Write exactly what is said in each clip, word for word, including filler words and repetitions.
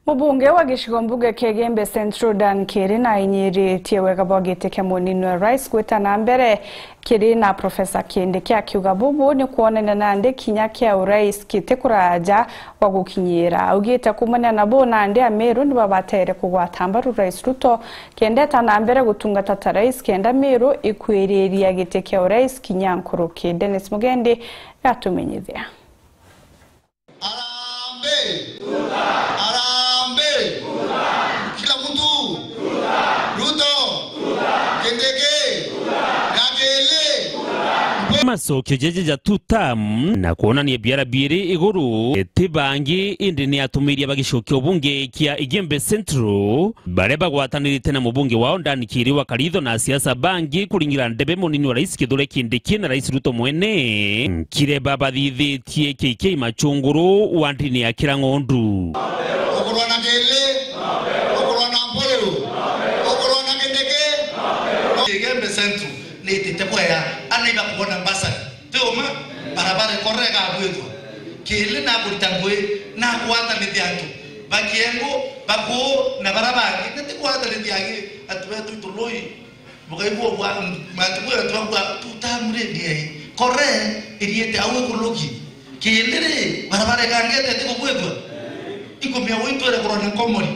Mubunge wa gicigo mbunge kia Igembe Central Dan Kiri nainyiritie wega bwa giti kia munini wa rais gwita na mbere kiri na Professor Kindiki akiuga bubu ni kwonania nandi kinya kia urais giti kuraja wa gukinyira. Augite kuumania na buu nandi Ameru ni babatere kugwata mbaru Rais Ruto kenda eta na mbere gutungata ta rais kenda Meru ikwiriria giti kia urais kinya nkuruki. Dennis Mugendi gatumenyithia. Harambee! Harambee! Kila mtu! Ruto! Kindiki! Ndakili! Macokio jeje ja two term na kwonania biara biiri iguru ti bangi indi ni atumiria ba gicigo kia ubunge kia Igembe Central, baria bagwatanirite na mubunge wao Dan Kiri wa Karitho na asiasa bangi kuringira ndebe munini wa rais Kithure Kindiki na Rais Ruto mwene, nkire babathithitie K K Machunguru wa ndini ya Kirang'ondu. Ukurwa na Kiri, ukurwa na Mpuru, ukurwa na Kindiki. Igembe Central ni itite bwega, ana ibakuona mbasari. Ti uma, barabara ikorega bwithwa. Kiri na kurita ngui, na kugwatanithia antu. Bakiengu, bakuu, na bara bangi. Na ti kugwatanithia angi, antu betu itului. Mukaigua bwa, mantu bwa antu bakwa, tutamurindi ai. Kore, iriete au ikuruki. Kiri ri, barabara ikangete ti kubwithwa. Ikumia uitwere kurona nkomori.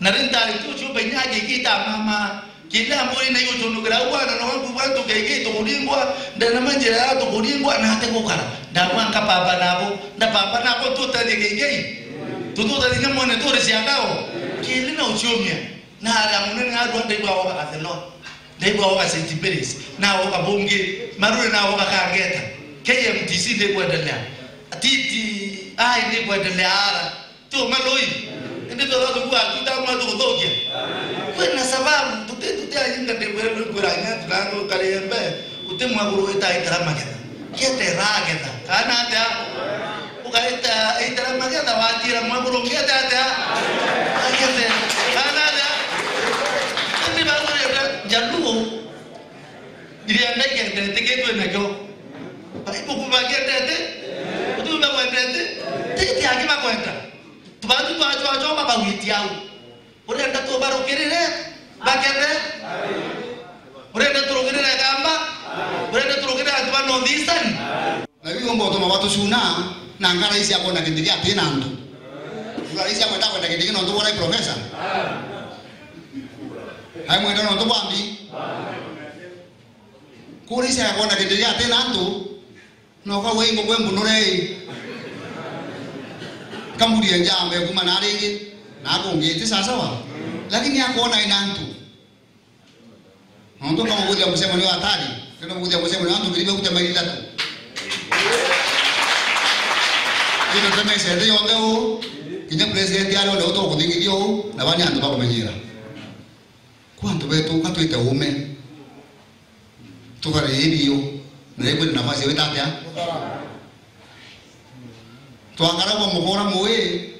Na ri ntari tu ciumba inya agigita mama. Kiri amburi na iutunukira au bwana no wangu bwa tukaigi tukuringwa, ndena manjira ya tukuringwa, na ate gukara. Ndamwa nkapamba nabo, ndapamba nabo tutethie kigei. Tututethie na mone turi ciakao. Kiri na uciumia. Na aria munene arua ndaigua oga Gathelo. Ndaigua oga Saint Mary's. Na oga bungi. Marure na oga Kangeta. K M T C ndikwendelea. T T I ndikwendelea ara. Ti uma lui. Indi twethwa tukua tutamwa tukuthukia. Kwina sababu, tuti, tuti ayinga ndibwire lui kwira nya tunanu kariembe, uti mwaguru ita itara magetha. Kiete ragetha. Kana atia? Ukaita itara magetha watira mwaguru kiete atia? Kiete. Kana atia? Indi bagurira Jaluo. Iria ndai kendete, kii twinakio. Ibuku bakiendete? Utumba kwendete? Titi angi bakwenda. Tubantu twachwachwa babawiti au. Urenda tubarukirire? Bakende? Urenda turukirire Gamba? Urenda turukirire antu ba North Eastern? Na biu umba utuma batucuna na ngara isi akwenda kintu kia ati na antu. Ngara isi akwenda kwenda kintu kina untu bora professor. Ai mwenda na untu bwambi. Kuri isi akwenda kintu kia ati na antu. No kwa wengo kwe mbunure. Kamburia njamba kuma na ringi. Na akungiti sawa sawa. Lakini akwona ina antu. Nontu kama kuja msemo ni hatari, kama kuja msemo ni antu kiribe kuja maili tatu. Ino temese nthi yonthe u, kinya president ari ole uto kuthingithia u, na bani antu bakumenyera. Kwa antu betu katwite ume. Tukare irio, na ikwire nafasi wita atia? Twakara kwa mukora mui,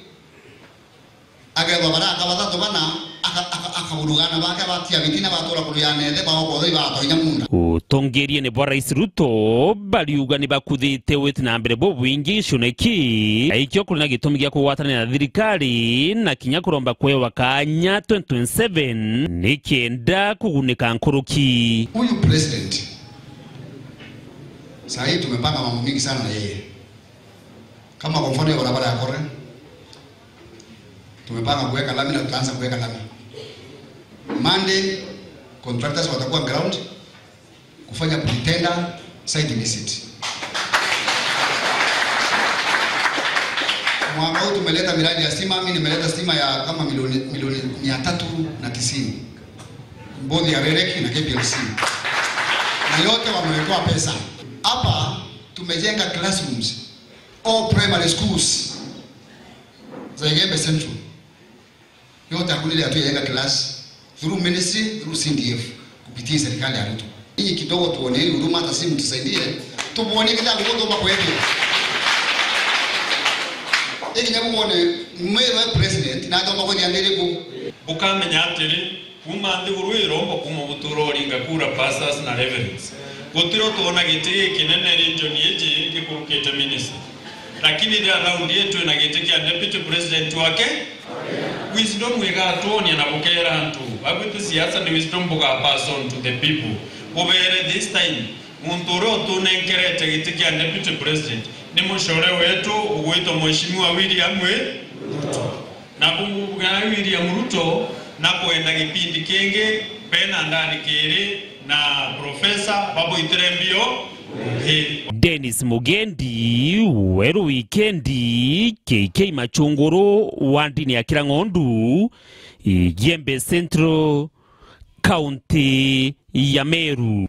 Akethwa baraka bathatu bana, aka-, aka-, akaburuga ana bake batia biti na batura kuru ya nethe, baoka uthui batonya munda. Utongeriene bwa Rais Ruto, bariuga ni bakuthite witi na mbere bubwingi gicione ki, aikio kuri na gitumi gia kugwatanira na thirikari, na kinya kuromba kwewa kanya twenty twenty-seven, ni kenda kugunika nkuruki. Huyu president, saa hii tumepanga mambo mingi sana na yeye. Kama kwa mfano ya barabara ya Kore, tumepanga kuweka lami na tutaanza kuweka lami. Monday, contractors watakuwa ground kufanya pre-tender site visit. Mwaka huu tumeleta miradi ya stima, mimi nimeleta stima ya kama milioni, milioni mia tatu na tisini. Both ya REREC na K P L C. Na yote wamewekewa pesa. Hapa tumejenga classrooms. All primary schools za Igembe Central yote hakuna ile hatujajenga class through ministry, through C D F, kupitia serikali ya Ruto. Hii kidogo tuone hii huduma, hata si mtusaidie, tuone kila mtu kwa kweli. Ili nyabu muone mwero wa president na atomba kwa nyandiriku. Ukamenya atiri, Kuuma nthiguru iromba kuuma butura uringa kura pastors na reverends. Gutiro twona giti gikinene region iji gikurukite minister. Lakini ria raundi ii twina giti kia deputy president wake. Wisdom igatwonia na bukeera antu. Bagwitu siasa ni wisdom buga pass on to the people. Bubere this time, muntu uria utunenkerete giti kia deputy president ni mucore wetu ugwitwa Mheshimiwa William Ruto. Na buga William Ruto na kwenda gipindi kingi bena ndani kiri na profesa babuitire mbio. Dennis Mugendi, Weru Wikendi, K K Machunguru, wa ndini ya Kirang'ondu, Igembe Central, kaunti ya Meru.